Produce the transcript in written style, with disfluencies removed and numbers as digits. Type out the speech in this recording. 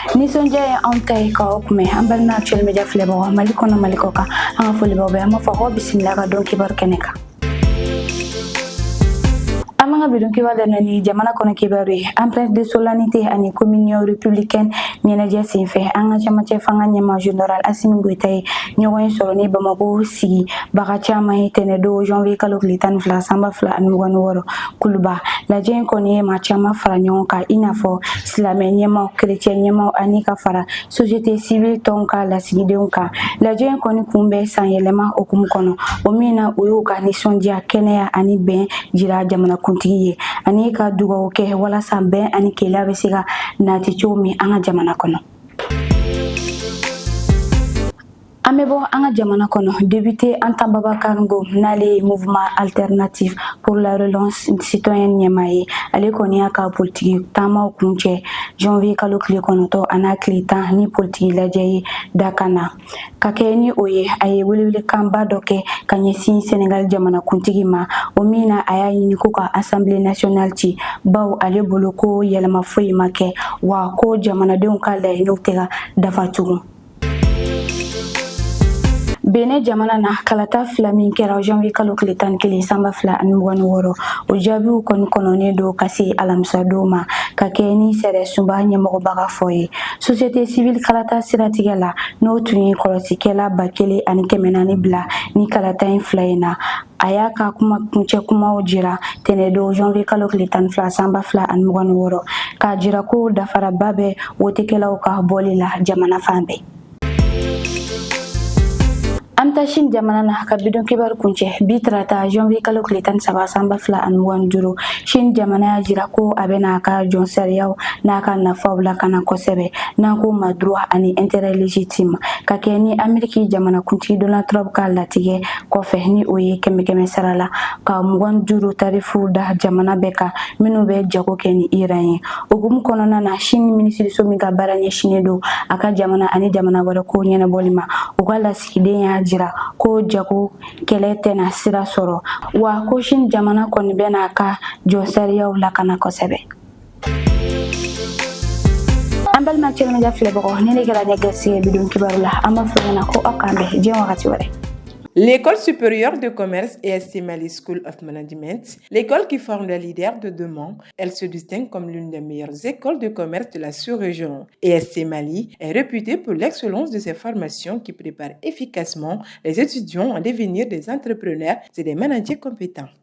Nisɔndiya ye anw ta ye k'aw kunbɛn, an balima Actuel Media filɛbagaw, Mali kɔnɔ, Mali kɔ kan. An ka foli b'aw bɛɛ. An b'a fɔ k'aw bisimila ka don kibaru kɛnɛ kan. An b'an ka bi don kibaru daminɛ ni jamana kɔnɔ kibaru ye. Empreinte de solennité ani communion républicaine ɲɛnajɛ senfɛ, an ka camancɛ fanga ɲɛmaa, général Assimi Goïta, ye ɲɔgɔn ye sɔrɔ ni Bamako sigibaga caman ye tɛnɛdon, janvier kalo tile 12, san 2026, Kuluba. Lajɛ in kɔni ye maa caman fara ɲɔgɔn kan, i n'a fɔ silamɛ ɲɛmaw, kerecɛn ɲɛmaw ani ka fara société civile tɔnw ka lasigidenw kan. Lajɛ in kɔni kun bɛ san yɛlɛma hukumu kɔnɔ, o min na o y'u ka nisɔndiya, kɛnɛya ani bɛn jira jamanakuntigi ye, ani ka dugawu kɛ walasa bɛn ani kelenya bɛ se ka nati cogo min an ka jamana kɔnɔ. An bɛ bɔ an ka jamana kɔnɔ. Député Anta Babacar Ngom, n'ale ye Mouvement alternatif pour la relance citoyenne ɲɛmaa ye, ale kɔni y'a ka politiki taamaw kuncɛ janvier kalo tile 9 a n'a tile 10 ni politiki lajɛ ye Dakan na. Ka kɛ ni o ye, a ye welewelekanba dɔ kɛ ka ɲɛsin Senegal jamanakuntigi ma, o min na a y'a ɲini ko ka Assemblée nationale ci, bawo ale bolo ko yɛlɛma foyi ma kɛ, wa ko jamanadenw ka laɲiniw tɛ ka dafa tugun. Benin jamana na, kalata fila min kɛra janvier kalo tile 11, san 2026, o jaabiw kɔni kɔnɔnen don ka se alamisadon ma. Ka kɛ ni sariya sunba ɲɛmɔgɔba ka fɔ ye, société civile kalata siratigɛ la, n'o tun ye kɔlɔsikɛla 1400 bila ni kalata in fila in na, a y'a ka kuma kuncɛ kumaw jira tɛnɛdon, janvier kalo tile 12, san 2026, k'a jira ko dafaraba bɛ wotekɛlaw ka bɔli la jamana fan bɛɛ. An bɛ taa Chine jamana na ka bi don kibaru kuncɛ. Bi tarata, janvier kalo tile 13, san 2025, Chine jamana y'a jira ko a bɛna a ka jɔn sariyaw n'a ka nafaw lakana kosɛbɛ, n'an k'o ma droit ani intérêt légitime, ka kɛ ni Ameriki jamanakuntigi Donald Trump ka latigɛ kɔfɛ, ni o ye kɛmɛ kɛmɛ sara la ka 25 tarifu da jamana bɛɛ kan minnu bɛ jago kɛ ni Iran ye. Hukumu kɔnɔna na, Chine minisiriso min ka baara ɲɛsinnen don a ka jamana ani jamana wɛrɛ ko ɲɛnabɔli ma, u ka lasigiden y'a jira ko jago kɛlɛ tɛna sira sɔrɔ, wa ko Chine jamana kɔni bɛna a ka jɔn sariyaw lakana kosɛbɛ. An balima Actuel Media filɛbagaw, ni ne kɛra ɲɛ gɛrɛsɛgɛ bi don kibaru la, an b'a fɔ ɲɛna ko aw k'an bɛn diɲɛ wagati wɛrɛ. L'école supérieure de commerce ESC Mali School of Management, l'école qui forme les leaders de demain, elle se distingue comme l'une des meilleures écoles de commerce de la sous-région. ESC Mali est réputée pour l'excellence de ses formations qui préparent efficacement les étudiants à devenir des entrepreneurs et des managers compétents.